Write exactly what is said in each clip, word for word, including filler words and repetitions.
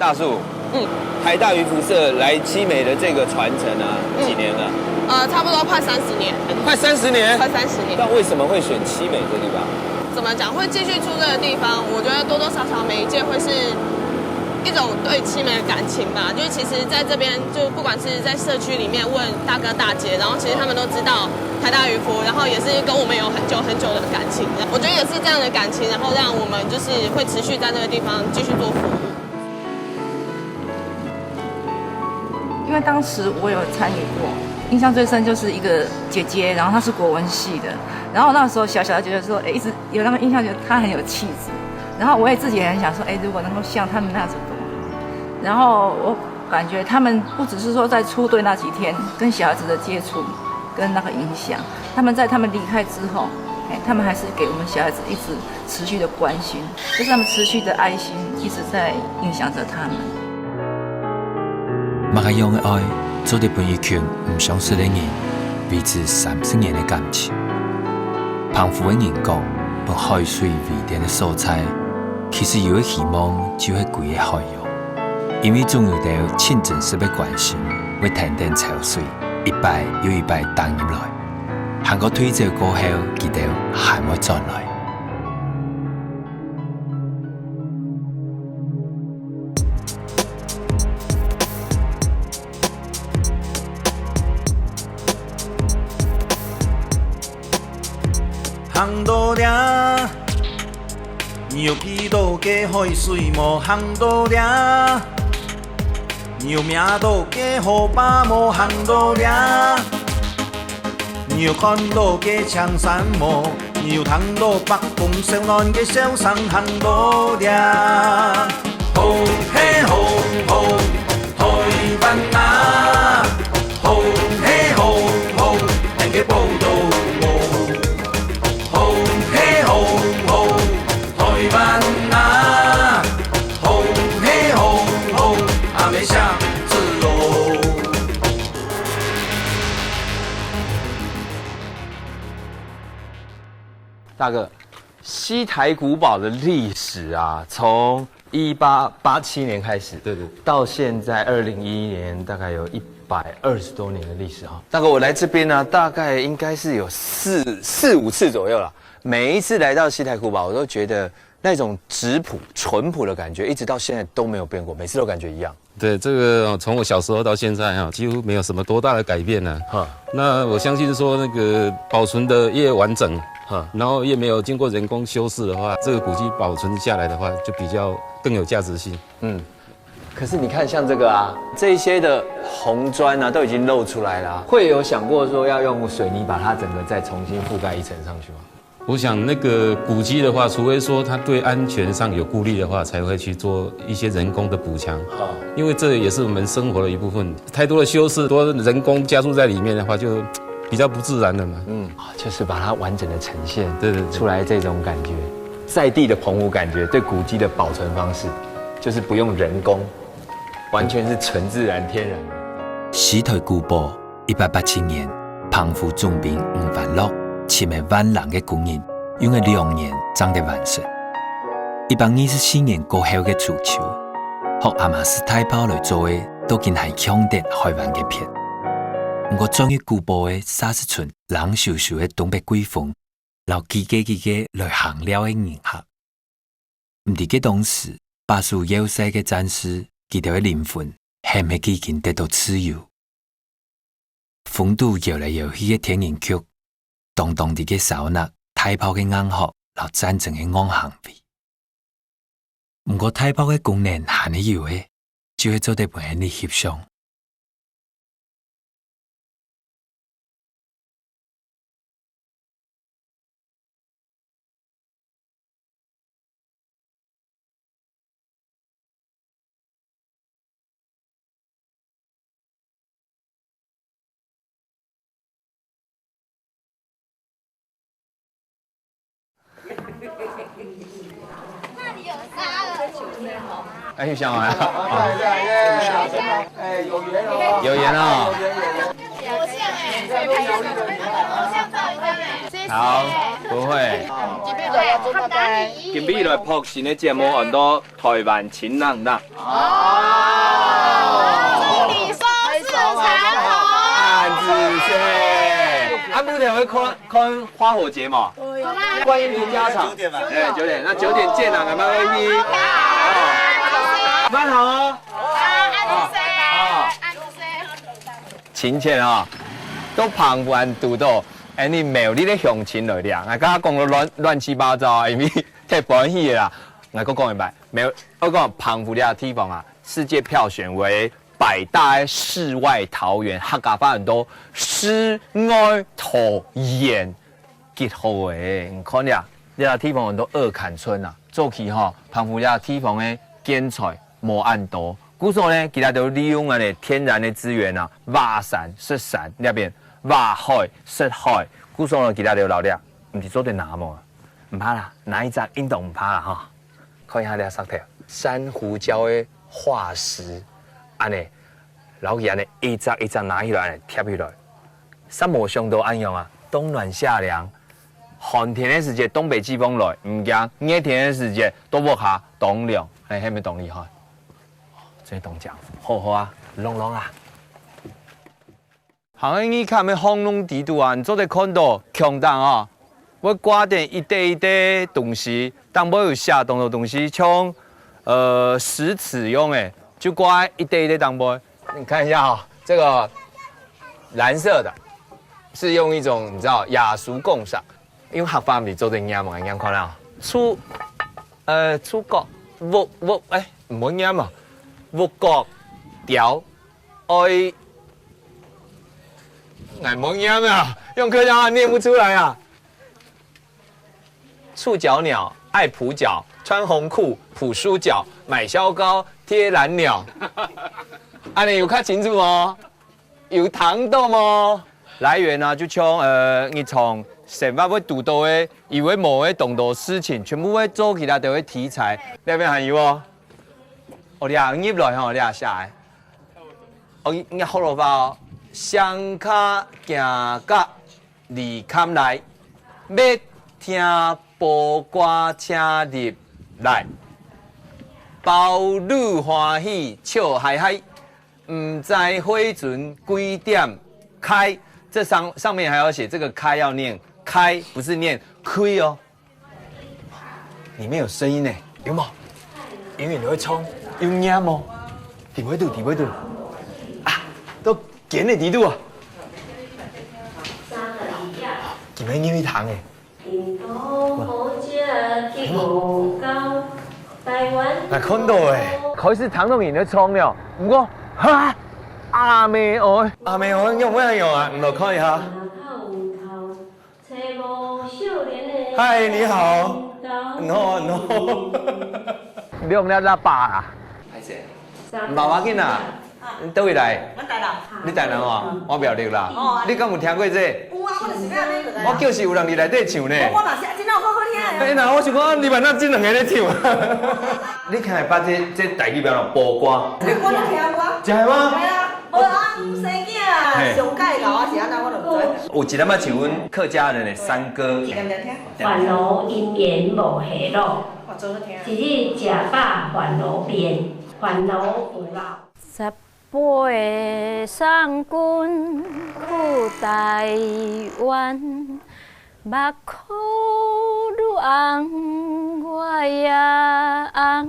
大樹，嗯，台大渔服社来七美的这个传承啊，嗯，几年了？呃，差不多快三十年。快三十年？快三十年。那为什么会选七美这地方？怎么讲？会继续住这个地方，我觉得多多少少每一届会是一种对七美的感情吧。就是其实在这边，就不管是在社区里面问大哥大姐，然后其实他们都知道台大渔夫，然后也是跟我们有很久很久的感情。我觉得也是这样的感情，然后让我们就是会持续在这个地方继续做服务。因为当时我有参与过，印象最深就是一个姐姐，然后她是国文系的，然后那时候小小就觉得说，哎，一直有那个印象，觉得她很有气质，然后我也自己也很想说，哎，如果能够像他们那样子多好。然后我感觉他们不只是说在出队那几天跟小孩子的接触，跟那个影响，他们在他们离开之后，哎，他们还是给我们小孩子一直持续的关心，就是他们持续的爱心一直在影响着他们。麼个樣个愛，做得分一群毋相識个人維持三十年个感情？澎湖个人講，分海水圍等个所在，其實有个希望就係歸个海洋，因為總有兜盡真實个關心，會跈等潮水一擺又一擺踏入來，還過退走過後，佢兜還會轉來。 行到這，你有鼻到个海水無？行到這，你有摸到个河壩無？行到這，你有看到个青山無？你有聽到北風燒暖个笑聲？行到這，好嘿好好，台灣啊！ 好嘿好好，恁个寶島哦。好嘿好好，台灣啊！好嘿好好，阿姆惜子哦。大哥，西台古堡的历史啊，从一八八七年开始，对对。到现在二零一一年，大概有一百二十多年的历史哈。大哥，我来这边呢，大概应该是有四四五次左右了。每一次来到西台古堡，我都觉得那种质朴、淳朴的感觉，一直到现在都没有变过，每次都感觉一样。对，这个从我小时候到现在哈，几乎没有什么多大的改变呢。哈，那我相信说，那个保存的越完整，哈，然后越没有经过人工修饰的话，这个古迹保存下来的话，就比较更有价值性。嗯，可是你看，像这个啊，这些的红砖啊，都已经露出来了，会有想过说要用水泥把它整个再重新覆盖一层上去吗？ 我想那个古迹的话，除非说它对安全上有顾虑的话，才会去做一些人工的补强。好，因为这也是我们生活的一部分。太多的修饰，多人工加注在里面的话，就比较不自然了嘛。嗯，就是把它完整的呈现，对对对，出来这种感觉，在地的澎湖感觉，对古迹的保存方式，就是不用人工，完全是纯自然天然的。西台古堡 一八八七年，澎湖總兵吳煥洛尋个萬隆个工人，用个兩年正得完成。一百二十四年過後个初秋，學亞馬士大炮來做个，都緊還強得海灣个片。毋過轉入古堡个沙石村，冷颼颼个東北季風，摎幾个幾个來行尞个人客。毋知該當時，把守要塞个戰士，佢兜个靈魂，係毋係已經得到自由？ 風度搖來搖去个天人局，當當地个燒鈉、大炮个硬殼摎戰爭个硬行為。毋過大炮个功能還係有个，就係做得分人翕相。 哎，想啊，哎，有缘哦，有缘哦。好。不會。今晡日來拍新个節目，安到台灣情人啦。哦，祝你收視長虹。啊，是，是。啊，目前會看，看花火節嘛？觀音平加場。九點半。哎，九點，那九點見啦，慢慢會去。哦。慢好哦。啊，啊。 真正啊，到澎湖堵到恁呢苗栗个鄉親來了，𠊎剛剛講到亂，亂七八糟啊，因為太歡喜了啦。𠊎再講一擺，苗，我講澎湖這地方啊，世界票選為百大的世外桃源，客家話安到世外桃源，極好欸。你看呀，這地方安到二崁村啊，早期吼，澎湖這地方个建材 無恁多。故所呢，佢兜就利用恁呢天然个資源啊，挖山、食山，這片挖海、食海。故所呢，佢兜就摎這，毋知做得拿無啊？毋怕啦，拿一隻應當毋怕啦哈。看一下這石頭，珊瑚礁个化石，恁呢，摎佢恁呢一隻一隻拿起來，恁呢貼起來。煞無想到恁樣啊，當暖夏涼，寒天个時節東北季風來，毋驚，熱天个時節到屋下當涼，係，係毋係當厲害？ 真當靚，好好啊，浪浪啊。行个二崁个巷弄底肚啊，你做得看到牆頂啊，會掛等一垤一垤東西，頂背有寫當多東西，像，呃，石尺樣欸，就掛一垤一垤頂背。你看一下哈，這個藍色的，是用一種你知道雅俗共賞，用客話毋係做得唸嘛，唸看啊，觸，呃，觸角，屋屋，哎，毋好唸啊，屋角鳥， 愛，𠊎無唸啊，用客家話唸不出來啊。觸角鳥，愛普角，穿紅褲，普書角，買削膏，貼藍鳥。恁呢有較清楚無？有聽到無？來源啊，就像，呃，日常生活會堵到个，以為無个當多事情，全部會做佢兜个題材。這片還有哦。哦，這入來吼，這寫个。 哦，應該學老話哦。雙跤行甲離坎來，欲聽八卦請入來。包女歡喜笑咍咍，毋知會準幾點開。這上，上面還要寫這個開要念開，不是念開哦。 裡面有聲音呢，有無？因為你會唱，有音無？底背肚，底背肚。啊，都揀你底肚啊。今日因為糖欸。來看到欸，開始聽到你在唱了，毋過，哈，阿妹哦，阿妹哦，用不用用啊？你來看一下。 嗨，你好。你好，你好。你用那喇叭啊？歹勢。無要緊啊。你佗位來？我台南。你台南哦？我苗栗啦。哦。你敢有聽過這？有啊，我就是要那個的啊。我叫是有人佇內底唱呢。我嘛是，真正好好聽的。哎，那我想講，你嘛那真兩個咧唱。你看會捌這，這台語名咯，八卦。我有聽過啊。真的嗎？對啊。 無啊，毋生囝啊，嘿。上蓋老啊是按怎，我都毋知。有一點仔像阮客家人的山歌。念念聽。煩惱姻緣無喜樂，哦，真好聽。一日食飽煩惱變，煩惱無老。十八个三軍去台灣，目眶愈紅我也紅。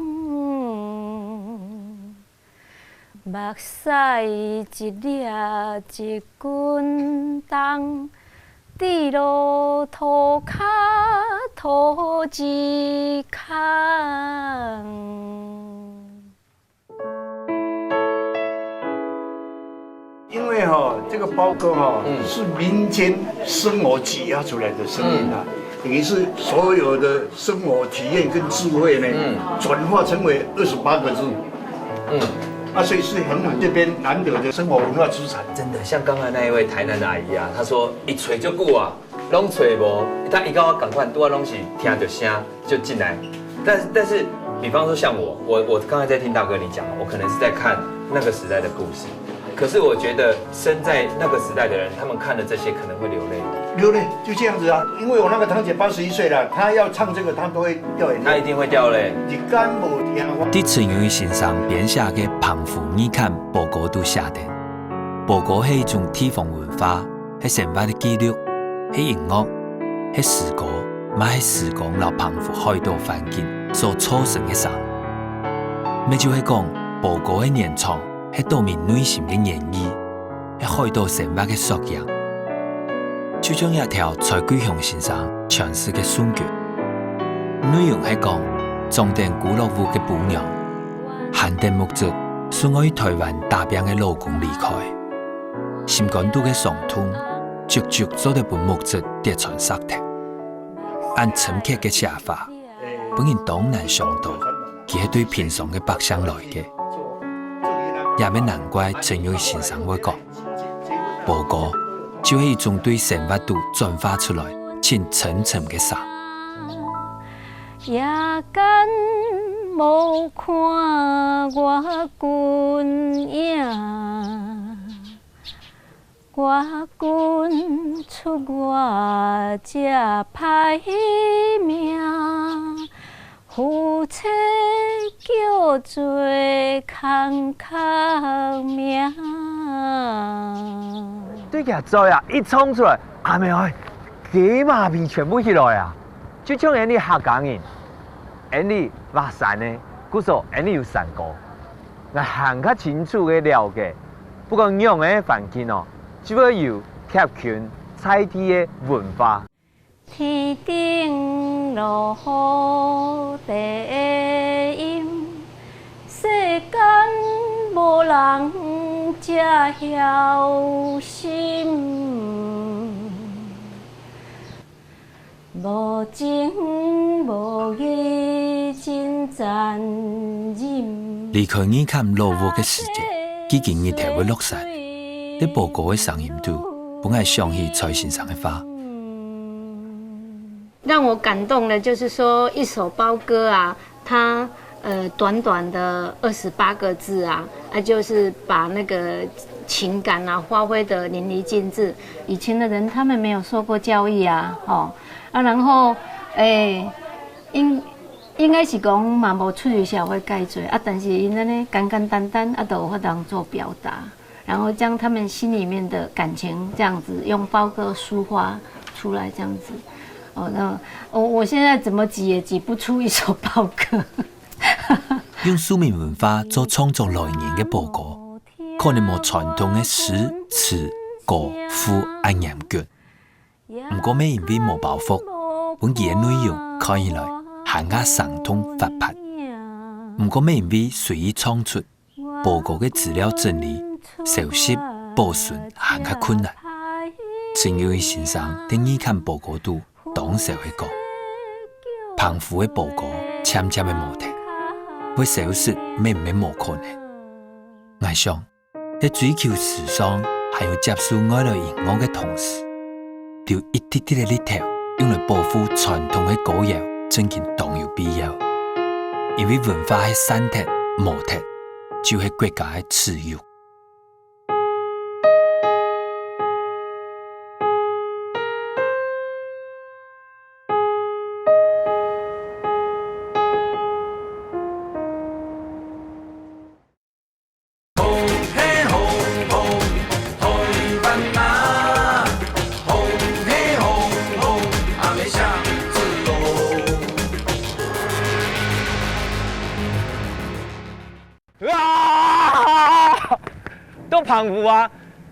目屎一粒一滾重，滴落塗跤塗一空。因為哈，這個包哥哈，嗯。是民間生活擠壓出來的聲音啊，嗯。等於是所有的生活體驗跟智慧呢，嗯。轉化成為二十八個字。 嗯。啊，所以是澎湖這邊難得的生活文化資產。真的，像剛才那一位台南的阿姨啊，她說一找就久啊，攏找無，但伊佮我仝款，拄仔攏是聽著聲就進來。但，但是，比方說像我，我，我剛才在聽大哥你講，我可能是在看那個時代的故事。可是我觉得生在那个时代的人，他们看了这些可能会流泪。流泪，就这样子啊，因为我那个堂姐八十一岁了，她要唱这个，她都会掉眼泪。她一定会掉泪。你敢无听我？在陳永儀先生編寫个《澎湖二崁》報告肚寫等，報告係一種地方文化，係生活个記錄，係音樂，係詩歌，嘛係時光摎澎湖海島環境所造成个聲。乜就係講，報告个原唱 係島民內心个言語，係海島生活个縮影。就像這條蔡桂香先生詮釋个《送君》，內容係講，長等孤落屋个餔娘，還等目汁送愛去臺灣打拚个老公離開，心肝肚个傷痛，足足做得分目汁跌穿石頭。恁深刻个寫法， 分人當難想到，佢係對平常个百姓來个。也乜難怪陳永儀先生會講，報告就係一種對生活肚轉化出來盡深沉个聲。夜間無看我君影， 我君出外才歹命，夫妻叫做空空名。對佢嘴啊一唱出來，阿姆哀，雞嫲皮全部起來啊！就像𠊎俚客家人，𠊎俚話山个，故所𠊎俚有山歌。 𠊎還較清楚个了解，不管仰仔環境哦，就會有貼近在地个文化。天頂落雨地下陰，世間無人遮曉心。 無情無義真殘忍。離開二崁老屋个時節，既經日頭會落山，在報告个聲音肚，分𠊎想起蔡先生个話。讓我感動的，就是說一首胞歌啊，它，呃，短短的二十八個字啊，啊，就是把那個情感啊，發揮得淋漓盡致。以前的人，他們沒有受過教育啊，吼， 啊，然後，欸，應，應該是講嘛無出去社會蓋濟，啊，但是𪜶按呢簡簡單單，啊，都有法通做表達，然後將他們心裡面的感情這樣子用胞歌抒發出來，這樣子。哦，那我，我現在怎麼擠也擠不出一首胞歌。用庶民文化做創作來源个報告，可能無傳統个詩、詞、歌賦恁嚴謹。 毋過乜因為無包袱，分佢个內容看起來還較生動活潑。毋過乜因為隨意創作，報告个資料整理、收集、保存還較困難。陳友仁先生在二崁報告肚當時會講：「澎湖个報告漸漸會無忒，會消失乜毋係無可能。」𠊎想， 在追求時尚還有接受外來音樂个同時，留一滴滴个力頭，用來保護傳統个歌謠，正經當有必要。因為文化係散忒、無忒，就係國家个恥辱。 啊！到澎湖啊，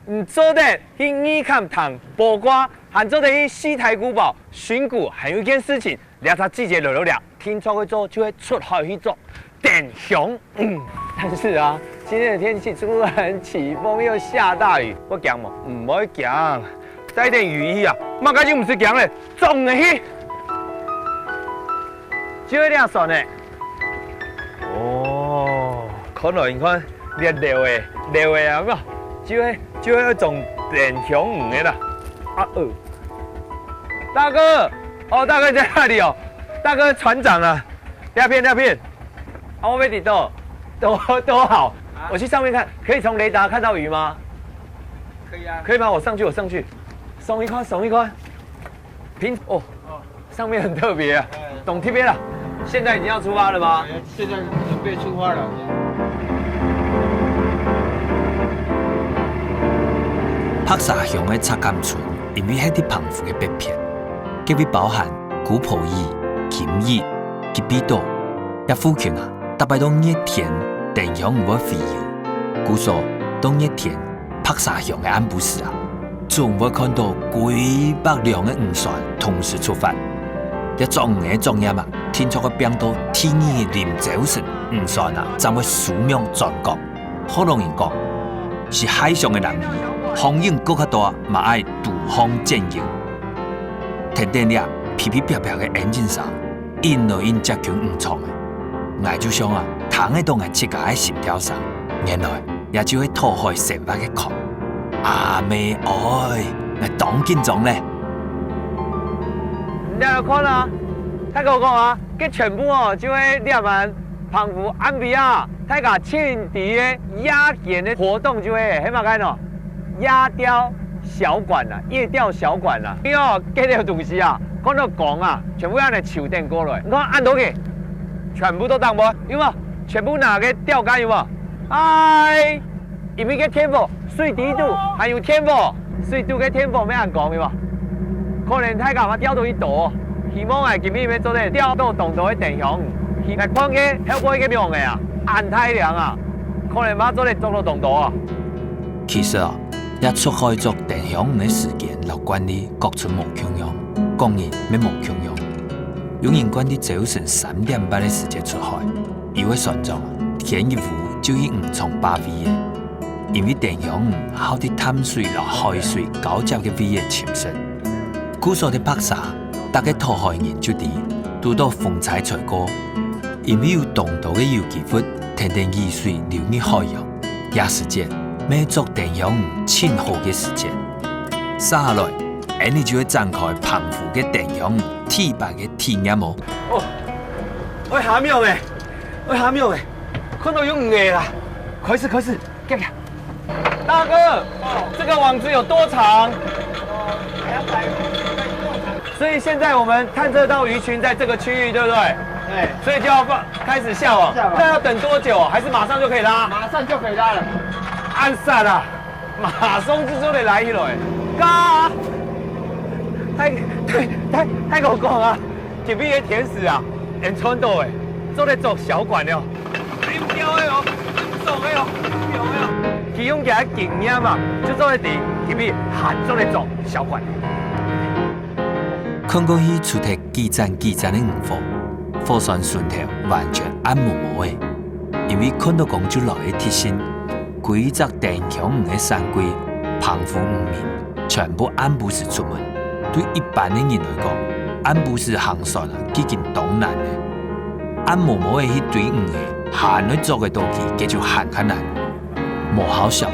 毋做得去二崁聽八卦，還做得去四大古堡尋古。還有一件事情，這隻季節來到這，定著會做就係出海去捉燈熊。嗯，但是啊，今天的天氣突然起風又下大雨，會驚無？毋會驚，帶點雨衣啊，麼个就毋使驚咧，衝咧去！ 就係這船呢。哦，看來你看，這樓仔，樓仔啊，有無？就係，就係愛裝燈熊魚个啦。啊，呃。大哥，哦，大哥在哪裡哦？大哥，船長啊，這片，這片。啊，我欲佇佗？都，都好。我去上面看，可以从雷达看到鱼吗？可以啊。可以吗？我上去，我上去，松一块，松一块。平哦，上面很特别啊，懂特别了。现在已经要出发了吗？现在准备出发了。白沙乡个赤崁村，因为系在澎湖个北片，佢位包含姑婆峪、金峪、吉壁島，這附近啊，逐擺到熱天，丁香魚會洄游。故所到熱天，白沙乡个暗晡時啊，總會看到幾百輛个漁船同時出發。這捉魚个作業啊，定著愛拚到第二日臨朝晨，漁船啊，正會收網轉港。 學老人講，係海上个男兒，風湧過較大，嘛愛堵風轉型。跈等這噼噼啪啪个engine聲，緊來緊接近漁場个。𠊎就想啊，聽得到𠊎自家个心跳聲。原來，這就係討海生活个狂。阿姆哀，𠊎當緊張咧！你來看啊，大哥講啊，這全部哦，就係這滿澎湖暗晡啊， 大家盡知个夜間个活動就係，係麼个呢？夜釣小管啊，夜釣小管啊。你哦，這兜東西啊，看到講啊，全部恁樣泅等過來。你看恁多个，全部都打無，有無？全部拿个釣竿有無？哎，因為个電火，水底肚還有電火，水底个電火，愛恁講有無？可能大家嘛釣到一多，希望啊，今日愛做得釣到當多个丁香魚，來看个後背个網个啊，恁大量啊！ 可能嘛做得捉到當多啊。其實啊，這出海捉丁香魚个時間摎慣例各村無共樣，各人乜無共樣。有人慣例朝晨三點半个時節出海，有个船長啊，天一烏就去漁場把魚仔，因為丁香魚好在淡水摎海水交接个位仔尋食。故所在白沙，逐个討海人就知，堵到風颱吹過， 因為有當多个有機物跈等雨水流入海洋，這時節乜係捉丁香魚盡好个時節。續下來，𠊎俚就會展開澎湖个丁香魚第一擺个體驗哦。哦，愛下網欸，愛下網欸，看到有魚仔啦！開始，開始，看看。 大哥，這個網子有多長？所以現在我們探測到魚群在這個區域，對不對？對。所以就要放，開始下網。下網。那要等多久？還是馬上就可以拉？馬上就可以拉了。恁煞啊，馬上就做得拉起來。嘎！太太太太過講啊！ 今晡日个天時啊，恁傳到欸，做得捉小管了。恁刁个哦，恁爽个哦，恁凶个哦。佢用佢个經驗啊，就做得知今晡日還做得捉小管。看過去除忒幾盞幾盞个漁火，火船脣頭完全暗摸摸个，因為看到光就來个特性， 歸隻丁香魚个產季，澎湖漁民全部暗晡時出門。對一般个人來講，暗晡時行船啊，既經當難了。暗摸摸个去追魚仔，還愛捉得到佢，該就還較難。無好笑，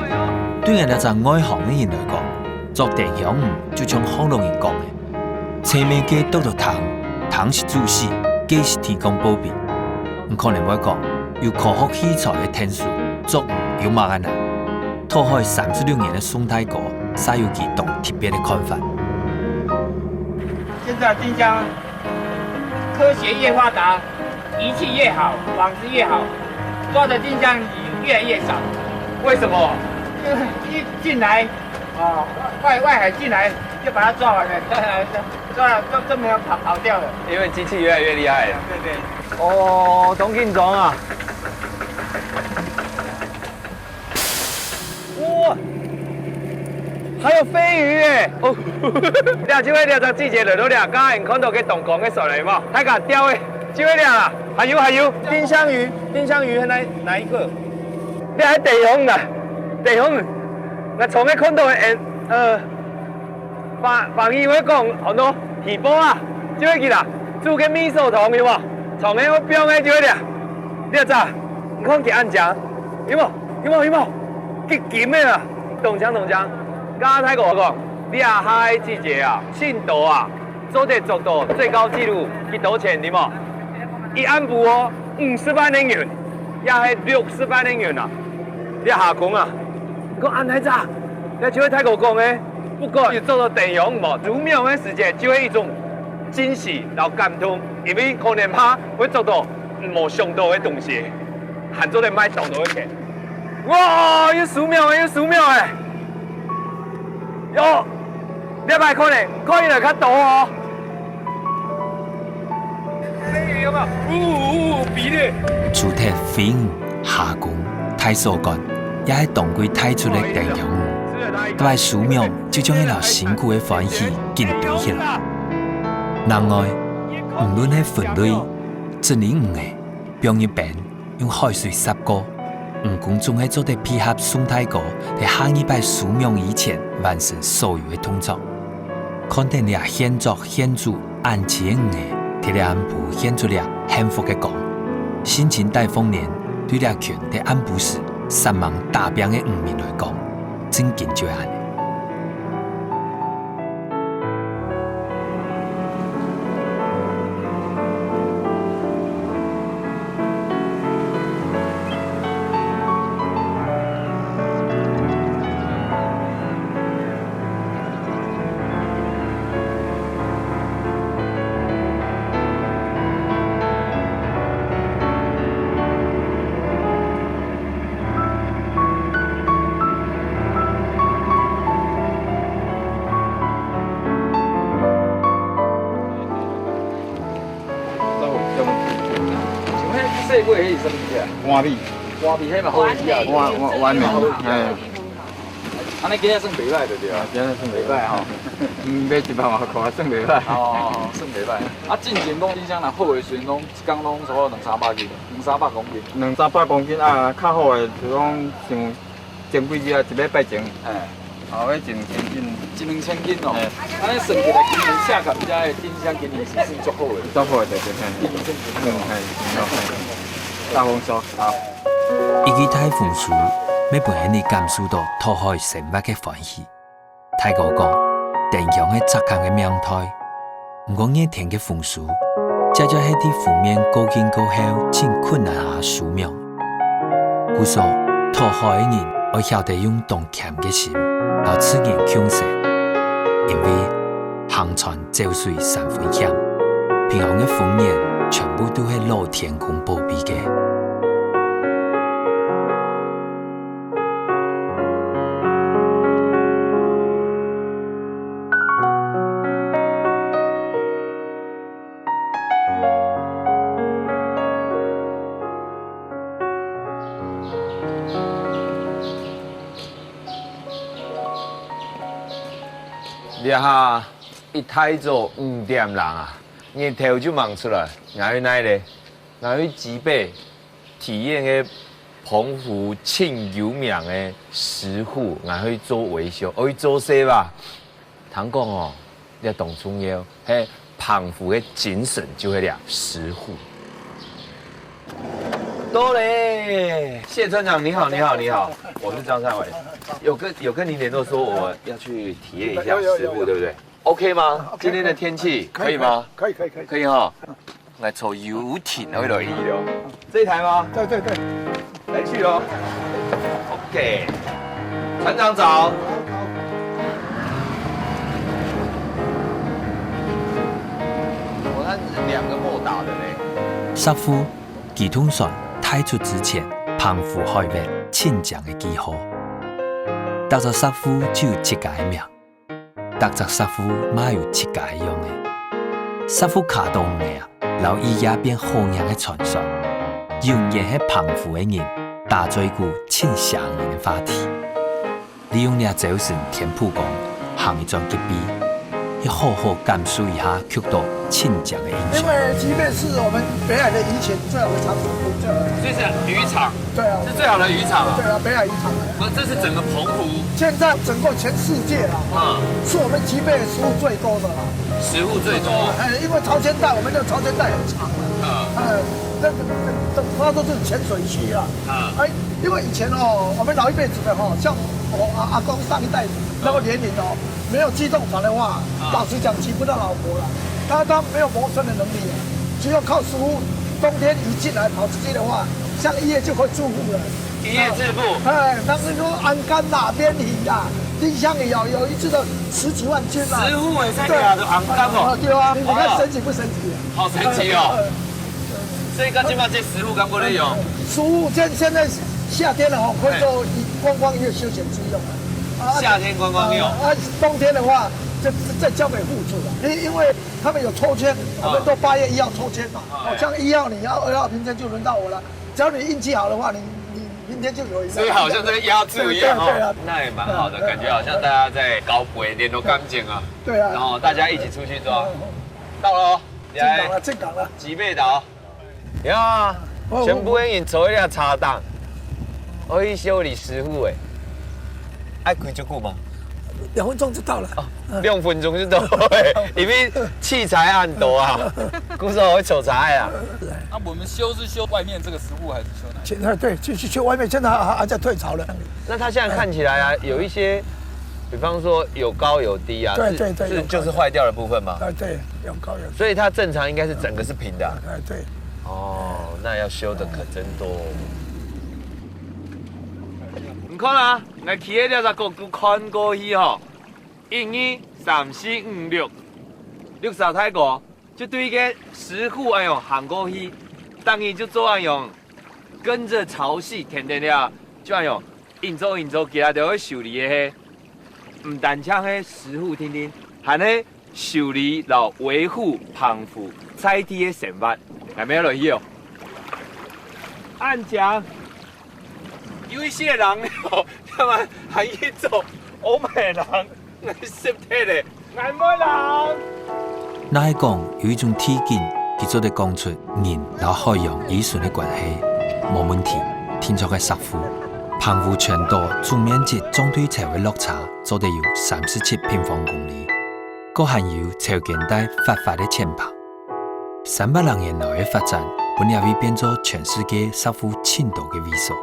對𠊎這隻外行个人來講，捉丁香魚就像學老人講个， 青盲雞啄著蟲，蟲食豬屎，雞食天公保庇。你可能會講，有科學器材个𢯭手，捉魚有麼个難？討海三十六年个宋大哥，煞有佢當特別个看法。現在丁香科學越發達，儀器越好，網子越好，抓的丁香魚越來越少。為什麼？一進來，啊，外外海進來就把它抓完了，抓了都都沒有跑跑掉了。因為機器越來越厲害了。對對。哦，當緊張啊！哇，還有飛魚耶！哦，這就係這隻季節來到這，剛才你看到个東港个船了有無？大家釣个，就係這啦，還有還有，丁香魚，丁香魚哪哪一個？這還丁香啊，丁香，𠊎從來看到个，呃，華華語會講，好多魚脯啊，就係佢啦，煮个味噌湯有無？從來會放个就係這，這隻，你看佢恁靚，有無？ 有無？有無？結金个啊！當靚當靚！加大哥講，這下个季節啊，新島啊，做得捉到最高紀錄幾多錢，知無？一暗晡哦，五十萬个銀，也係六十萬个銀啊！這下講啊，講恁大隻，這就係大哥講个，不過有做到電鄉無？如廟个時節，就係一種驚喜摎感動，因為可能怕會做到無想到个東西，還做得賣當多个錢。哇，有寺廟个，有寺廟个！喲，這擺可能看起來較多哦。 除忒飛魚、蝦公、大鎖竿，也係當季大出个電鄉魚，這擺寺廟就將這兜辛苦个歡喜緊堆起來。另外，毋論係分類，整理魚仔，放入冰， 用海水煠過，魚公總係做得配合宋大哥在下二擺收網以前完成所有个動作。看等這現捉現煮恁靚个魚仔，在這暗晡現出這幸福个光，心情大放電，對這群在暗晡時煞猛打拚个漁民來講，正經就係恁呢。 請問細尾彼是啥物魚啊？碗米。碗米，彼嘛好魚啊。碗，碗，碗米，嘿。按呢今仔算袂歹就對啊。啊，今仔算袂歹。袂歹吼。嗯，買一百外箍算袂歹。哦，算袂歹。啊，進前講，你像若好的時陣，講一工攏差不多兩三百斤，兩三百公斤。兩三百公斤啊，較好的就講像 前幾日啊，一禮拜前，嘿。後尾一兩千斤。一兩千斤哦。嘿。按呢算起來，今年赤崁遮的丁香今年是算足好的。足好的，對，對，嘿。嗯，嘿，嘿，大豐收，好。一記大豐收，乜分你感受到渡海生活个歡喜。 大哥講，電鄉係赤崁个命帶，毋過熱天个豐收，這就係在湖面過境過後盡困難下收網。故所，渡海个人愛曉得用當謙个心，摎自然共生，因為行船走水三分險，平常个風險全部都係老天公保庇个。 這下一大早五點零啊，日頭就吂出來，𠊎去哪咧？𠊎去基隆 體驗个澎湖盡有名个石滬，𠊎去做維修，愛做事吧。聽講哦，這當重要，係澎湖个精神就係這石滬。到咧，謝村長，你好，你好，你好，我是張善偉。有跟，有跟你聯絡說我要去體驗一下石滬，有，有，有，有。對不對？ OK嗎？OK，今天的天氣可以嗎？可以，可以，可以。可以哈。來坐遊艇，會落去哦。這一台嗎？對，對，對。來去哦。OK，船長早。我那兩個莫打的嘞。石滬，佢同船踏出之前，澎湖海域盡靚个記號。逐隻石滬就有自家个名。 逐隻石滬嘛有自家个樣仔。石滬卡當个啊，摎一夜變好命个傳說，永遠係澎湖个人打嘴鼓盡邪人个話題。利用這朝晨天殕光，行一轉隔壁，去好好感受一下，去到盡靚个印象。因為即便是我們北海的以前最好的場所，最好的場所。這是漁場。 對啊。是最好的漁場啊。對啊，北海漁場啊。不，這是整個澎湖。現在整個全世界啊，嗯。是我們基隆石滬最多的啦。石滬最多。哎，因為潮間帶，我們的潮間帶很長啊。嗯。哎，那個，那個，那都是淺水區啊。嗯。哎，因為以前哦，我們老一輩子的哦，像我阿，阿公上一代那個年齡哦， 沒有機動船的話，啊。老實講，娶不到老婆了。他，他沒有謀生的能力啊，只有靠師傅冬天一進來跑出去的話，像一夜就會致富了。一夜致富。哎，他们说红柑啦、鲢鱼啦、丁香鱼哦，有一次的十几万斤啦。石斛也是对啊，都红柑哦。对啊，你看神奇不神奇啊？好神奇哦！所以到今嘛，这石斛敢过得用？石斛现现在夏天了哈，可以做观光业休闲之用啊。夏天观光用。啊，冬天的话，就再交给户主了，因因为他们有抽签，我们都八月一号抽签嘛。哦，像一号你要，二号明天就轮到我了。只要你运气好的话，你你明天就有一个。所以好像在压注一样哦。对啊，那也蛮好的，感觉好像大家在交陪，联络感情啊。对啊。然后大家一起出去抓。到了哦，来，进港了，进港了。几倍的哦。呀，全部人坐在车顶，我去修理石斛诶。爱开足久吗？两分钟就到了。两分钟就到了，因为器材很多啊，故所会抽查啊。那我们修是修外面这个石斛，还是修哪里？现在对，就是修外面，现在还还在退潮了。那它现在看起来啊，有一些，比方说有高有低啊，对对对，是就是坏掉的部分嘛。啊，对，有高有低。所以它正常应该是整个是平的啊。哎，对。哦，那要修的可真多哦。你看啊，来企在这个角度看过去吼，一二三四五六，六条大哥就对个石斛哎哟行过去，当然就做哎哟，跟着潮汐天天了，就哎哟，引走引走，其他都会修理的嘿。毋单淨係石斛定定，還係修理摎維護澎湖在地个生活。來，咩落去哦。恁講，有一些人哦，他們還去做歐美人。 𠊎濕忒咧，𠊎毋愛流。若係講有一種地景，佢做得講出人摎海洋依存个關係，無問題。定著个石斛，澎湖全島總面積相對潮个落差做得有三十七平方公里，閣還有潮間帶闊闊个淺縫。 三百零年來个發展，分這位變做全世界石斛盡多个位所。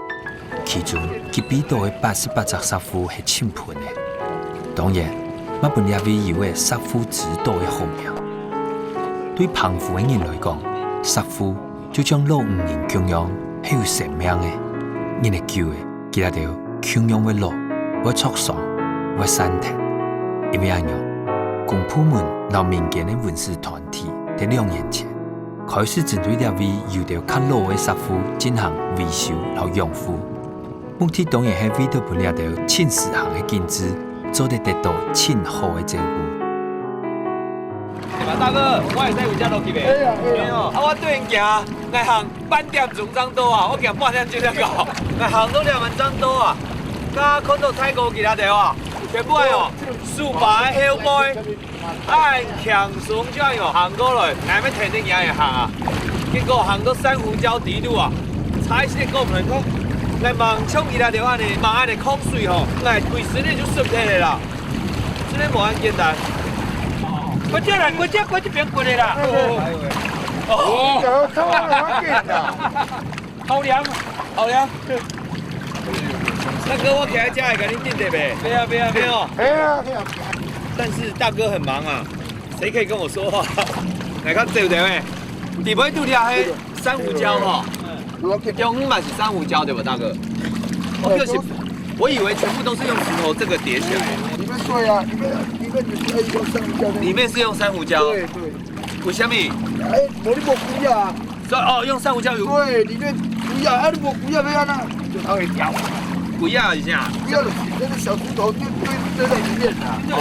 其中，吉貝島个八十八隻石斛係盡歕个。當然，嘛分這位有个石斛之島个好名。對澎湖个人來講，石斛就像老婦人共樣，係有生命个。人个久个， 佢兜共樣會老，會著傷，會散忒。因為恁樣，公部門摎民間个文史團體在兩年前，開始針對這位有兜較老个石斛進行維修摎養護。目的當然係為著分這兜盡時行个景緻，做得得到盡好个照顧。大哥，我會使有隻落去袂？可以啊，可以啊。啊，我對人行，來行 半點鐘正到啊，我行半點鐘正到。𠊎行到這門正到啊，剛看到大哥佢兜啊，全部係哦，手把个後背，恁輕鬆就恁樣行過來，𠊎乜天天也會行啊。結果行到珊瑚礁底肚啊，差一息講毋能講，𠊎吂像佢兜恁樣，吂恁樣抗水吼，𠊎規身个就濕忒了啦。 真个無恁簡單。過去啦，過去，過去，毋免過去啦。哦，哦，好涼，好涼。大哥，我徛在遮會甲恁頂得袂？袂啊，袂啊，袂啊。沒有。哎呀，哎呀。但是大哥很忙啊，誰可以跟我說話？來看這位，底背肚裡還 珊瑚礁吼，中間嘛是珊瑚礁對吧，大哥？我就是，我以為全部都是用石頭這個疊起來的。裡面對啊，裡面裡面就是用珊瑚礁的。裡面是用珊瑚礁。對對。為什麼？哎，無你無龜啊。所以哦，用珊瑚礁有。對，裡面龜啊，啊你無龜啊，要按怎？就它會掉。龜啊是啥？龜啊就是那個小石頭堆堆堆在裡面啊。哦，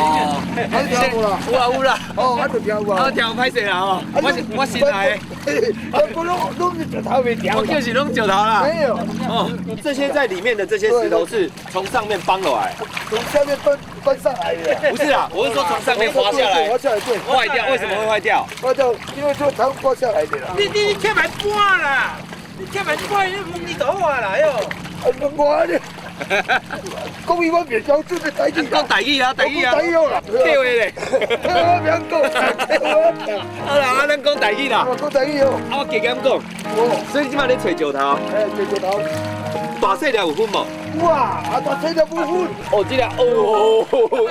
還是聽有啦。有啊有啦。哦，啊就聽有啊。啊，聽歹勢啦吼，我是我新來的。 嘿，啊，不，攏，攏是石頭袂掉的。我就是攏石頭啦。沒有。哦，這些在裡面的這些石頭是從上面搬落來。從下面搬，搬上來的。不是啦，我是說從上面滑下來。滑下來，對。壞掉，為什麼會壞掉？壞掉，因為就常滑下來的啦。你，你，你忝來搬啦，你忝來搬，你問你就好啊啦，喲。啊，我，我， 講英文袂標準的台語啦。講台語啊，台語啊。講台語好啦。對話咧。對，我袂曉講，對話。好啦，啊，咱講台語啦。哦，講台語哦。啊，我加減講。哦。所以你這擺咧揣石頭。哎，揣石頭。大細粒有分無？哇，啊，大細粒有分。哦，這粒，哦，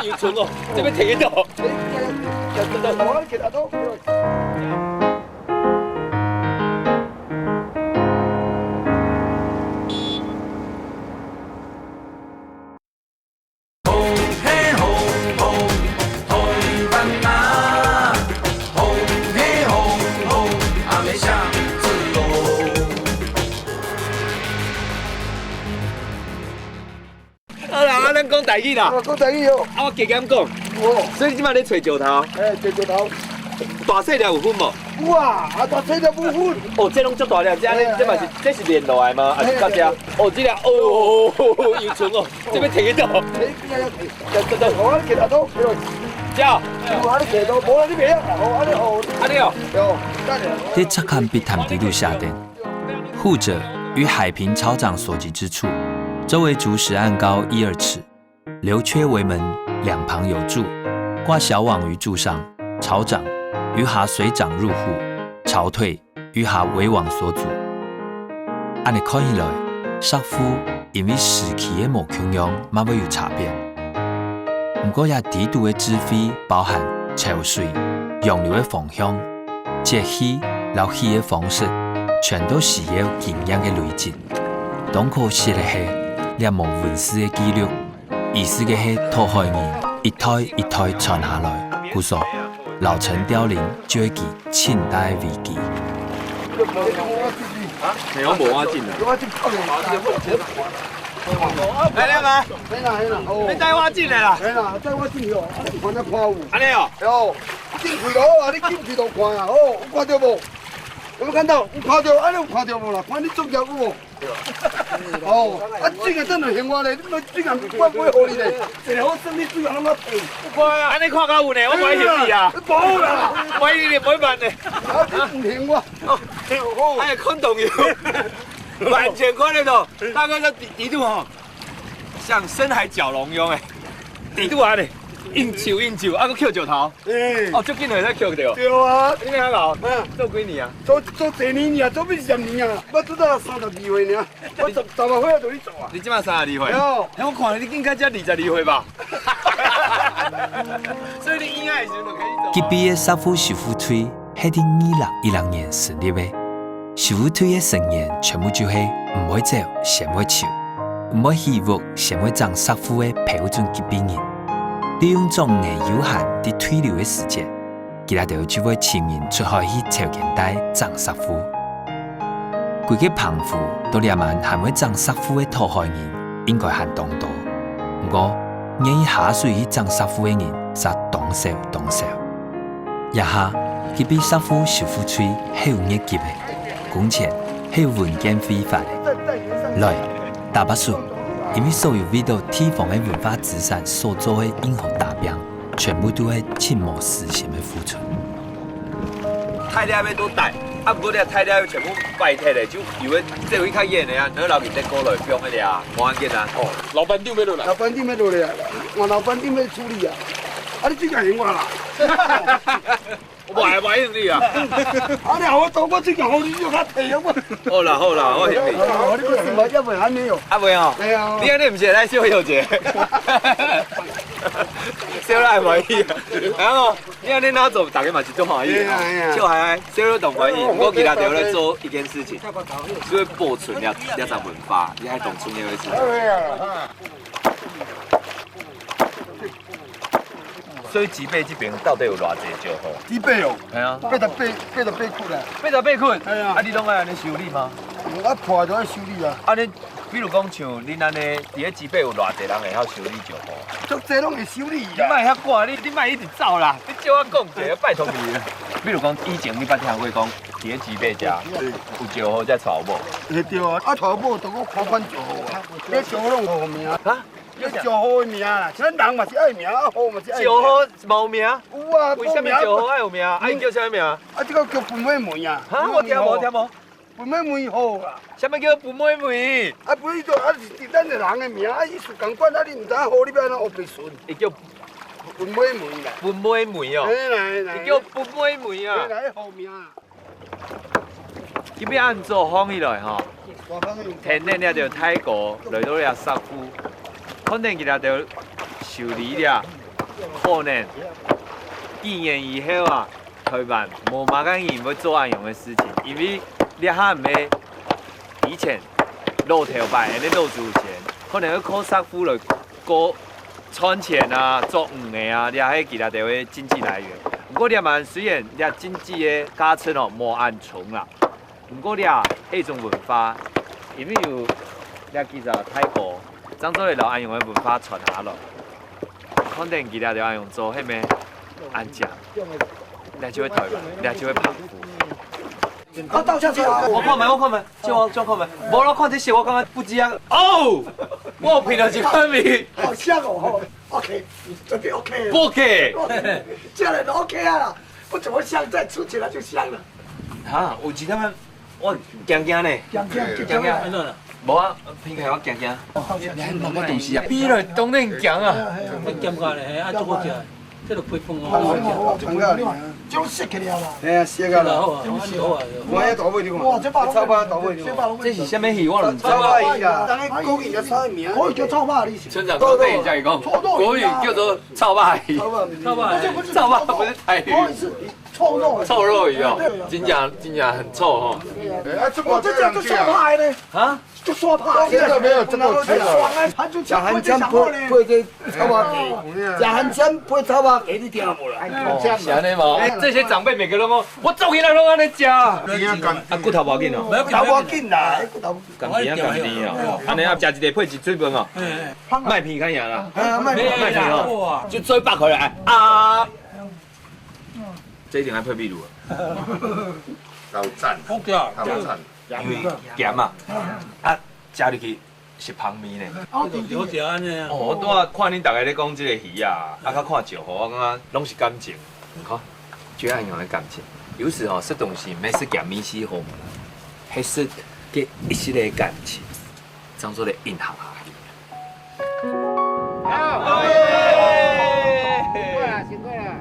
有存哦，這邊提得到。哎，哎，哎，我給他都。講台語啦。啊，講台語哦。啊，我加減講。哦。所以你這馬咧揣石頭。欸，揣石頭。大細粒有分無？有啊，啊，大細粒有分。哦，這攏足大粒，這按呢，嘿啊，這嘛是，嘿啊。這是連落來嗎？還是到遮？嘿啊，嘿啊。哦，這粒，哦，有存哦，這邊提得到。嘿，這个要提。這，這，這。哦，你提得到，對。這。哦，你提得到，無啦，你袂曉，哦，按呢哦。按呢哦。對哦，等下。這赤崁筆談底肚寫的，護者於海平草長所及之處，周圍逐石岸高一二尺， 留缺為門，兩旁有柱，掛小網於柱上，潮漲於下水漲入戶，潮退於下圍網所阻。恁呢看起來，石窟因為時期个無共樣，嘛會有差別。毋過這底肚个智慧包含潮水、洋流个方向、節氣摎起个方式，全都需要經驗个累積。當可惜个係，這無文字个記錄， 意思个係討海人一代一代傳下來，故所老陳吊零就係佢盡大个危機。沒有，無要緊的。來了嗎？來啦，來啦，哦。你帶我進來啦。來啦，帶我進去哦。啊，你看那看有。按呢哦。喲，進去咯，啊，你進去就看啦，哦，有看到無？有沒有看到？有看到，啊，你有看到無啦？看你中獎有無？ 哦，啊，這个真的還活咧，你們這个怪不會活咧，一个好生理主要那麼肥。按呢看較有呢，我無愛行李啊。無啦。萬一你毋會辦呢？啊，你毋還活。哦，哎，看懂有，完全看得懂。大哥，這底，底肚吼，像深海蛟龍一樣欸，底肚啊咧，硬泅硬泅，啊，閣抾石頭。 欸。哦，足緊就會使抾著。對啊。你哪老？嗯。做幾年啊？做，做十年啊，做二十年啊，我做到三十二歲爾，我十，十八歲就咧做啊。你這馬三十二歲？對。哎，我看你應該才二十二歲吧？所以你應該是就開始做。吉備个石窟修復隊係在二零一六年成立个。 修復隊个成員全部就係毋會走先會泅，毋會起屋先會整石窟个標準吉備人。利用長年有閒在退休个時節，佢兜就會請人出海去潮間帶整石窟。規个澎湖到這滿還會整石窟个討海人應該還當多，毋過願意下水去整石窟个人煞當少當少。 這下，吉備石窟修復隊係有月給个，工錢係有文件匯發个。來，打巴手，因為所有為著地方个文化資產所做个任何打拚，全部都係盡無私心个付出。大粒个都帶，啊，毋過這大粒个全部敗忒咧，就有个做會較遠个啊，然後留佢再過來放个咧啊，無要緊啊。哦，老闆娘要落來。老闆娘要落來啊，換老闆娘要處理啊。 啊，你最近還活啦？我無愛，無愛行李啊。啊，你好，我多過最近好，你就較提啊嘛。好啦，好啦，我行李。啊，你不是嘛，要不然還沒有。啊，袂哦。哎呀。你按呢毋是來笑有一个？笑來歡喜啊。然後，你按呢那做，大家嘛是足歡喜的哦。哎呀，哎呀。笑嗨嗨，笑到當歡喜。不過其他就來做一件事情，就會保存了這隻文化，你還懂出現的事情。哎呀。 所以吉備這邊到底有偌濟石窟？吉備哦，係啊。八十八，八十八窟啦。八十八窟？係啊。啊，你攏愛按呢修理嗎？有啊，破就愛修理啊。啊，你比如講像恁按呢，佇咧吉備有偌濟人會曉修理石窟？足濟攏會修理啦。你莫遐趕，你，你莫一直走啦，你借我講一下，拜託你。比如講，以前你捌聽過講，佇咧吉備遮，有石窟才娶某？嘿，對啊，啊，娶某都講看款石窟啊，你石窟攏有號名啊。啊？ 你石窟的名啦，像人嘛是愛名，啊，窟嘛是愛名。石窟無名？有啊，為什麼石窟愛有名？啊，伊叫啥物名？啊，這个叫分尾門啊。哈，我聽無，聽無。分尾門好啊。啥物叫分尾門？啊，分尾就啊，是咱的人的名，啊，意思仝款，啊，你毋知影窟裡邊按怎烏白巡。伊叫分尾門啦。分尾門哦。嘿啦，嘿啦。伊叫分尾門啊。嘿啦，彼號名啊。 今日恁早䟘起來吼，跈等這條大哥來到這石窟，看等佢這條修理了，可能幾年以後啊，台灣無麼个人會做恁樣个事情，因為這下毋係以前老頭擺，恁樣老祖先，可能會靠石窟來過 賺錢啊、做魚个啊，這係佢兜个經濟來源。毋過這滿雖然這經濟个價值哦無恁重啦，毋過這係一種文化，因為有這幾隻大哥，漳州个老恁樣个文化傳下來，看等佢兜就恁樣做，係無？恁靚，你就會台灣，你就會澎湖。好，倒下去啊！我看覓，我看覓，借我借我看覓。無啦，看這些我感覺不止啊。哦，我有鼻著一款味。好香哦，吼，OK，絕對 OK。不給。这样人 OK 啊啦，不怎么香，再吃起来就香了。哈，有一點仔，我驚驚呢，讲讲就驚驚。安怎啦？無啊，鼻起來我驚驚。你還問我東西啊？鼻落當然驚啊。會鹹咖咧，嘿，啊，足好食，這就配飯哦。就食起来啦。哎呀，寫个啦，真好啊，很好啊。我也倒位的哇，这把炒吧，倒位的。这把拢這是啥物魚？我毋知。炒吧魚啊，當然國語的炒米啊。国语叫炒肉啊。村长都等一下，伊讲国语叫做炒肉魚。炒吧米。炒吧，炒肉不是台語，国语是臭肉。臭肉魚哦对啊，真正真正很臭吼。哎，这我这叫做刷牌呢，啊？就刷牌。真的没有这么臭了。爽啊，他就食番讲枵配配这炒肉，食番枵配炒肉，你听無啦？哦，是安尼嘛？哎，這些長輩每個人講，我做起來攏安尼食。你要感啊，骨頭無要緊哦，搞不要紧啦，哎，骨头。感甜啊感甜哦，安尼啊，食一个配一水飯哦，哎，麥片較贏啦，哎呀，麦片麥片哦，哇，就做一百塊來啊。這一定愛配秘魯啊，挑戰，好食。挑戰。因為鹹嘛，啊，食入去是芳味呢。好食安尼啊。哦，我拄仔看恁大家咧講這个魚啊，啊，較看石虎，我感覺攏是感情。你看，就恁樣的感情。有時吼，食東西毋免食鹹味係好無啦，係食个一息个感情，當做咧印下去。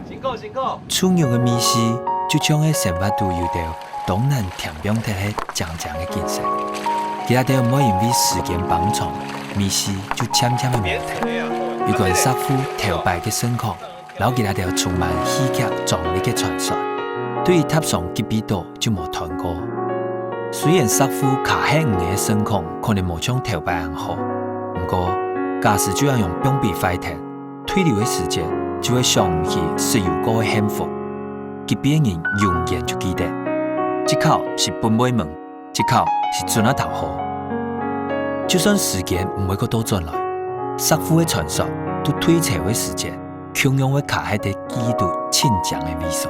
辛苦辛苦。 出肉个味緒，就像係生活肚有兜當難添放忒个靚靚个景色。佢兜毋會因為時間放長，味緒就漸漸个無忒。有關石虎頭擺个盛況，摎佢兜充滿戲劇張力个傳說，對於塔上吉比島就無斷過。雖然石虎卡核魚个盛況可能無像頭擺恁好，毋過假使就恁樣放分佢壞忒， 退流个時節，就會想毋起食有過个幸福。吉比人永遠就記得，這口是分尾門，這口是船仔頭河。就算時間毋會過倒轉來，石虎个傳說，在退潮个時節，共樣會卡核在記憶肚盡靚个位所。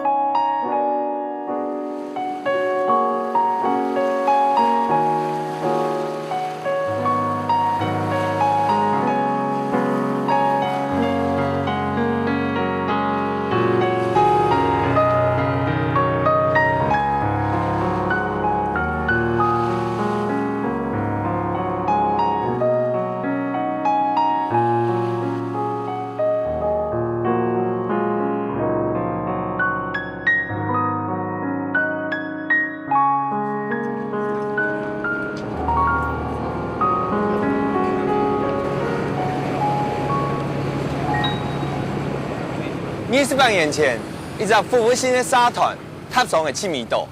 二十八年前，一隻服務性个社團，塔上个七米島，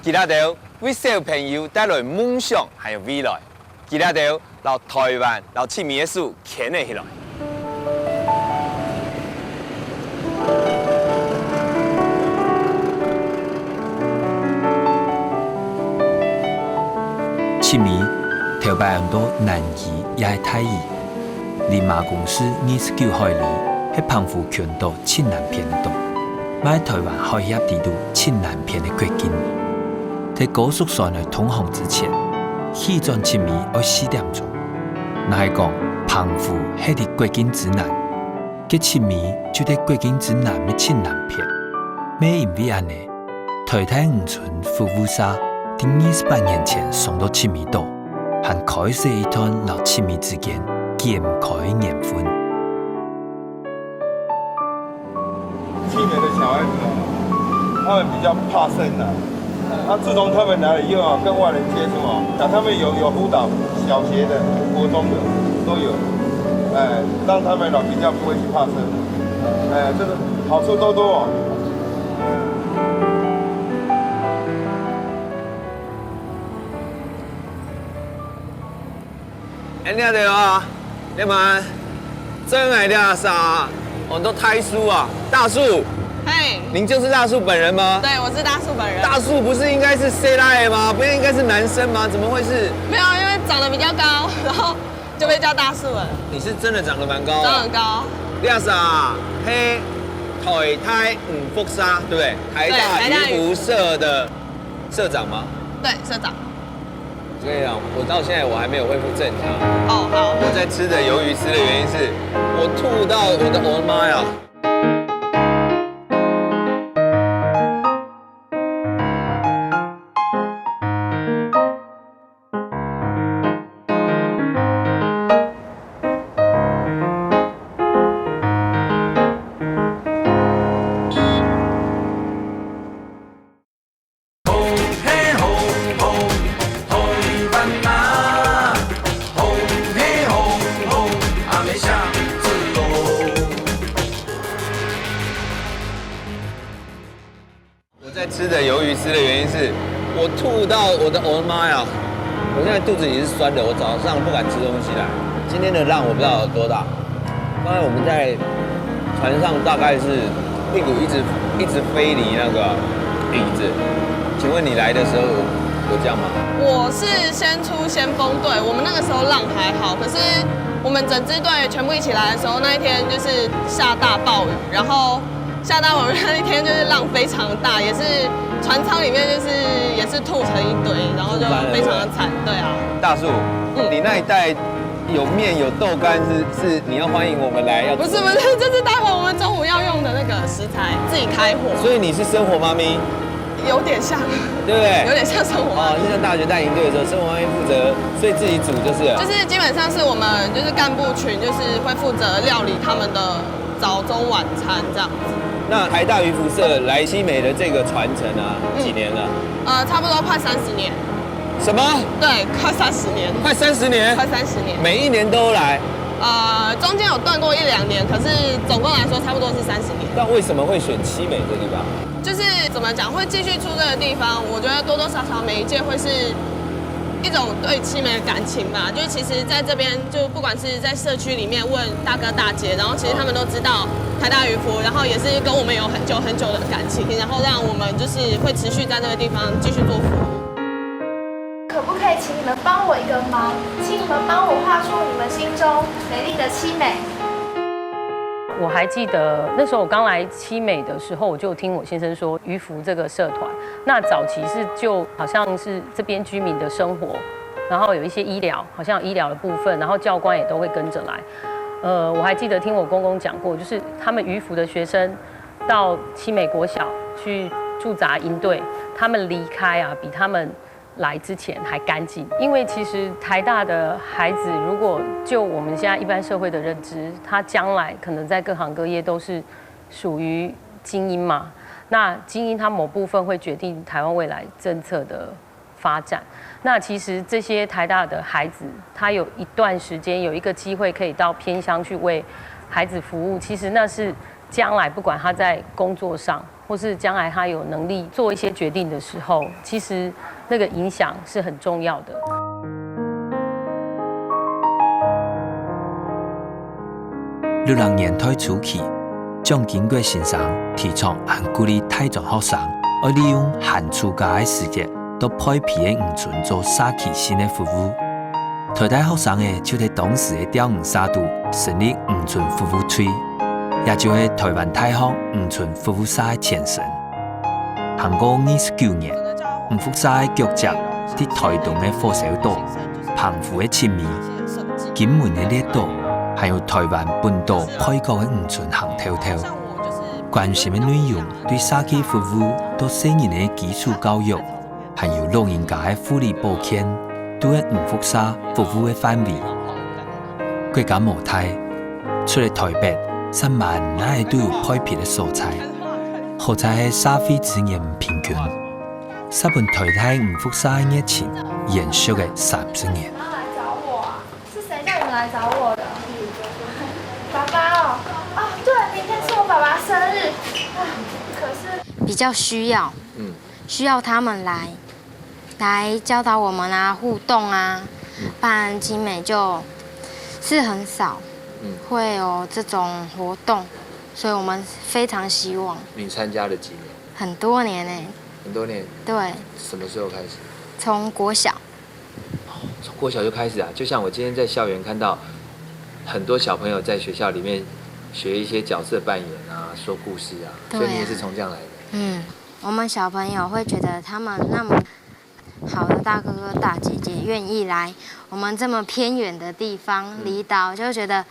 佢兜為小朋友帶來夢想還有未來。佢兜摎台灣、摎七米个手牽了起來。 七米，頭擺安到南魚也係大魚，離馬公市二十九海里，係澎湖群島盡南片个島，嘛係台灣海峽底肚盡南片个國境。在高速船來通航之前，起轉七米愛四點鐘。若係講澎湖係離國境之南，該七米就在國境之南个盡南片。乜因為恁呢， 台大漁村服務社在二十八年前送到七米島，還開設一段摎七米之間解毋開个緣分。七米的小孩子啊，他们比较怕生啊。那自从他们来了以后啊，跟外人接触啊，啊，他们有有辅导小学的、国中的都有，哎，让他们啊比较不会去怕生，哎，这个好处多多哦。 哎，你好啊，你好，这个这个啥，很多大树啊，大树。嘿，您就是大树本人吗？对，我是大树本人。大树不是应该是 C 来的吗？不应该是男生吗？怎么会是？没有，因为长得比较高，然后就被叫大树了。你是真的长得蛮高的。长很高。你是啊，嘿，台大五福社，对不对？台大渔福社的社长吗？对，社长。我跟你讲，我到现在我还没有恢复正常。哦，好。我在吃的鱿鱼丝的原因是，我吐到我的，我的妈呀！我在吃的鱿鱼丝的原因是，我吐到我的，我的妈呀！我现在肚子已经是酸的，我早上不敢吃东西啦。今天的浪我不知道有多大，刚才我们在船上大概是屁股一直一直飞离那个椅子。请问你来的时候有这样吗？我是先出先锋队，我们那个时候浪还好，可是我们整支队全部一起来的时候，那一天就是下大暴雨，然后下大暴雨那一天就是浪非常大，也是船舱里面就是也是吐成一堆，然后就非常的惨，对啊。大树，嗯。你那一袋有面有豆干是，是你要欢迎我们来要不是不是，这是待会我们中午要用的那个食材，自己开火。所以你是生活妈咪？有点像，对不对？有点像生活妈咪。哦，就像大学带营队的时候，生活妈咪负责，所以自己煮就是了。就是基本上是我们就是干部群，就是会负责料理他们的早中晚餐这样子。那台大渔福社来七美的这个传承啊，嗯。几年了？呃，差不多快三十年。什么？对，快三十年。快三十年？快三十年。每一年都来？呃，中间有断过一两年，可是总共来说差不多是三十年。那为什么会选七美这地方？就是怎么讲，会继续住这个地方，我觉得多多少少每一届会是一种对七美的感情吧。就是其实在这边，就不管是在社区里面问大哥大姐，然后其实他们都知道台大渔夫，然后也是跟我们有很久很久的感情，然后让我们就是会持续在这个地方继续做服务。可不可以请你们帮我一个忙？请你们帮我画出你们心中美丽的七美。我还记得那时候我刚来七美的时候，我就听我先生说渔福这个社团，那早期是就好像是这边居民的生活，然后有一些医疗，好像有医疗的部分，然后教官也都会跟着来。呃，我还记得听我公公讲过，就是他们渔福的学生到七美国小去驻扎营队，他们离开啊，比他们来之前还干净。因为其实台大的孩子，如果就我们现在一般社会的认知，他将来可能在各行各业都是属于精英嘛。那精英他某部分会决定台湾未来政策的发展。那其实这些台大的孩子，他有一段时间有一个机会可以到偏乡去为孩子服务，其实那是将来不管他在工作上，或是将来他有能力做一些决定的时候，其实那个影响是很重要的。六零年代初期，蒋经国先生提倡恁鼓勵大专学生愛利用寒暑假个時節，到配皮个漁村做社區性个服務。台大學生仔就在當時个釣魚社肚成立漁村服務隊，也就係台灣大學漁村服務社个前身。行過二十九年，漁服社个腳跡在台東个火燒島、澎湖个七美、金門个列島，還有台灣本島開闊个漁村行透透。關心个內容對社區服務到細人个基礎教育，還有老人家个護理保健，都係漁服社服務个範圍。國家無大，除了台北，煞滿哪仔都有配皮个所在。好在係社會資源毋平均，煞分台大漁服社个熱情延續个三十年。媽來找我啊？是谁叫你们来找我的？爸爸哦，哦，对，明天是我爸爸生日啊，可是比较需要，嗯需要他们来，来教导我们啊，互动啊，不然七美就是很少嗯，会有这种活动，所以我们非常希望。你参加了几年？很多年呢，很多年。对，什么时候开始？从国小，从国小就开始啊，就像我今天在校园看到很多小朋友在学校里面学一些角色扮演啊，说故事啊，对啊。所以你也是从这样来的。嗯，我们小朋友会觉得他们那么好的大哥哥大姐姐愿意来我们这么偏远的地方离岛，就觉得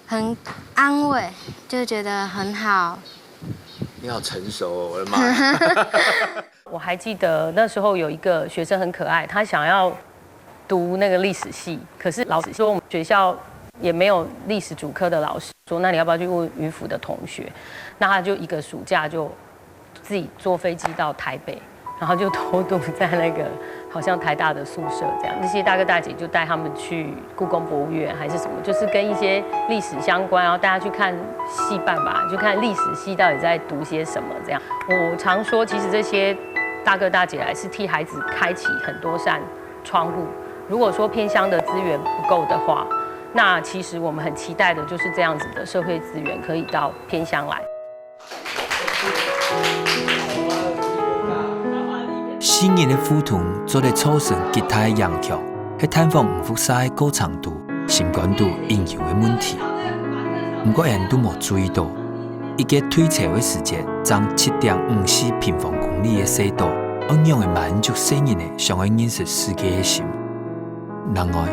很安慰，就觉得很好。你好成熟哦，我的妈！我还记得那时候有一个学生很可爱，他想要读那个历史系，可是老师说我们学校也没有历史主科的老师，说那你要不要去问渔服的同学？那他就一个暑假就自己坐飞机到台北，然后就偷渡在那个好像台大的宿舍这样。那些大哥大姐就带他们去故宫博物院还是什么，就是跟一些历史相关，然后大家去看系办吧，就看历史系到底在读些什么这样。我常说，其实这些大哥大姐来是替孩子开启很多扇窗户。如果说偏乡的资源不够的话，那其实我们很期待的就是这样子的社会资源可以到偏乡来。四人个互动做得造成极大个影响，係探访吳福沙个过程中，心肝肚隐憂个问题。毋过，𠊎都無注意到，一个退潮个時節，正七點五四平方公里个細島，仰會滿足細人仔想愛認識世界个心。另外，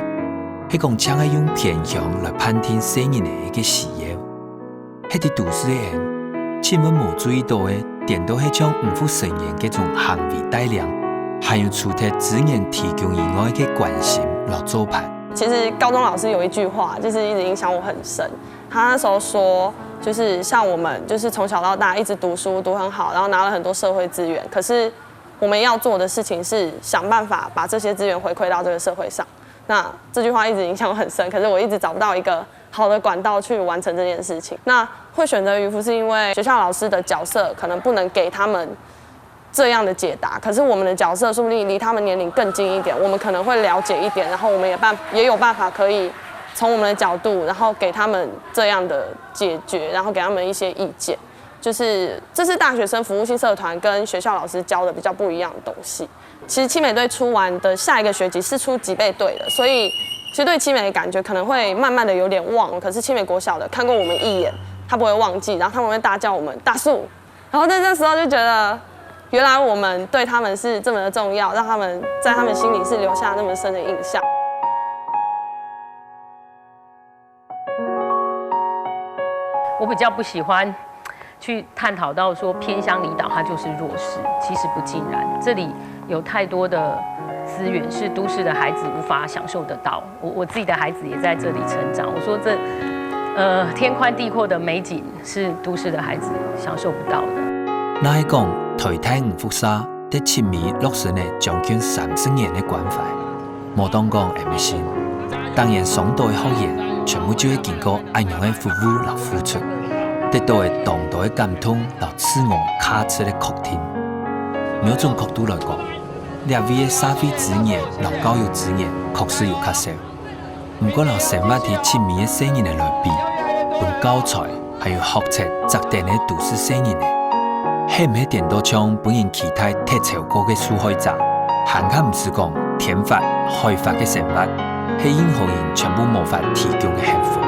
係講淨係用偏鄉來判定細人仔个需要。 係在都市个𠊎，盡會無注意到个，顛倒係像吳福生員該種行為帶領，還有除忒資源提供以外个關心摎做法。其实高中老师有一句话，就是一直影响我很深。他那时候说，就是像我们，就是从小到大一直读书读很好，然后拿了很多社会资源，可是我们要做的事情是想办法把这些资源回馈到这个社会上。那这句话一直影响我很深，可是我一直找不到一个好的管道去完成这件事情。那会选择渔夫，是因为学校老师的角色可能不能给他们这样的解答，可是我们的角色说不定离他们年龄更近一点，我们可能会了解一点，然后我们也办也有办法可以从我们的角度，然后给他们这样的解决，然后给他们一些意见。就是这是大学生服务性社团跟学校老师教的比较不一样的东西。其实青美队出完的下一个学期是出吉备队的，所以其实对青美的感觉可能会慢慢的有点忘了。可是青美国小的看过我们一眼，他不会忘记，然后他们会大叫我们大树，然后在这时候就觉得，原来我们对他们是这么的重要，让他们在他们心里是留下那么深的印象。我比较不喜欢去探讨到说偏乡离岛它就是弱势，其实不尽然。这里有太多的资源是都市的孩子无法享受得到。我我自己的孩子也在这里成长，我说这呃天宽地阔的美景是都市的孩子享受不到的。若係講台大吳福沙，在七美落成了將近三十年个關懷，無當講MSN，當然上到个學員全部就會經過恁樣个服務摎付出，得到个當多个感動摎自我價值个確定。某種角度來講，這位个社會資源摎教育資源確實有較少。 毋過摎生活在七美个細人仔來比，分教材還有學習值得个都市細人仔，係毋係顛倒像分人期待忒超過个受害者？還較毋使講天闊海闊个生活，係任何人全部無法提供个幸福。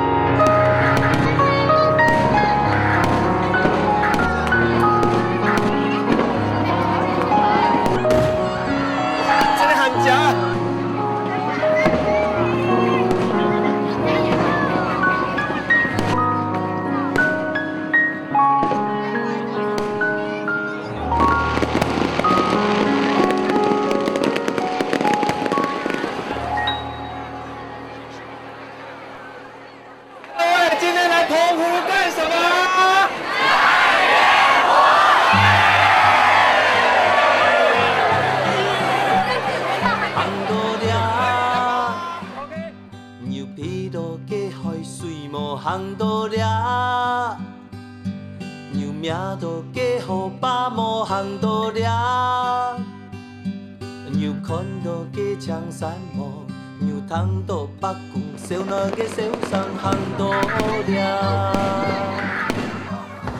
真个很假。 各位，今天来澎湖干什么？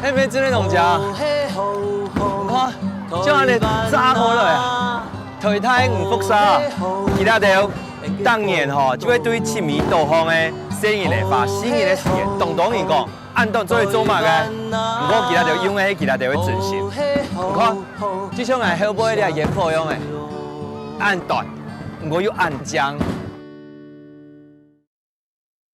係毋係真个農家？哇，就恁樣炸開來啊！台大吳福沙，其他條。逐年吼，就會對七美島項个細人仔花四日个時間，當多人講，恁短做得做麼个？毋過佢兜用个係佢兜个真心。你看，就像𠊎後背這煙火樣个，恁短，毋過又恁靚。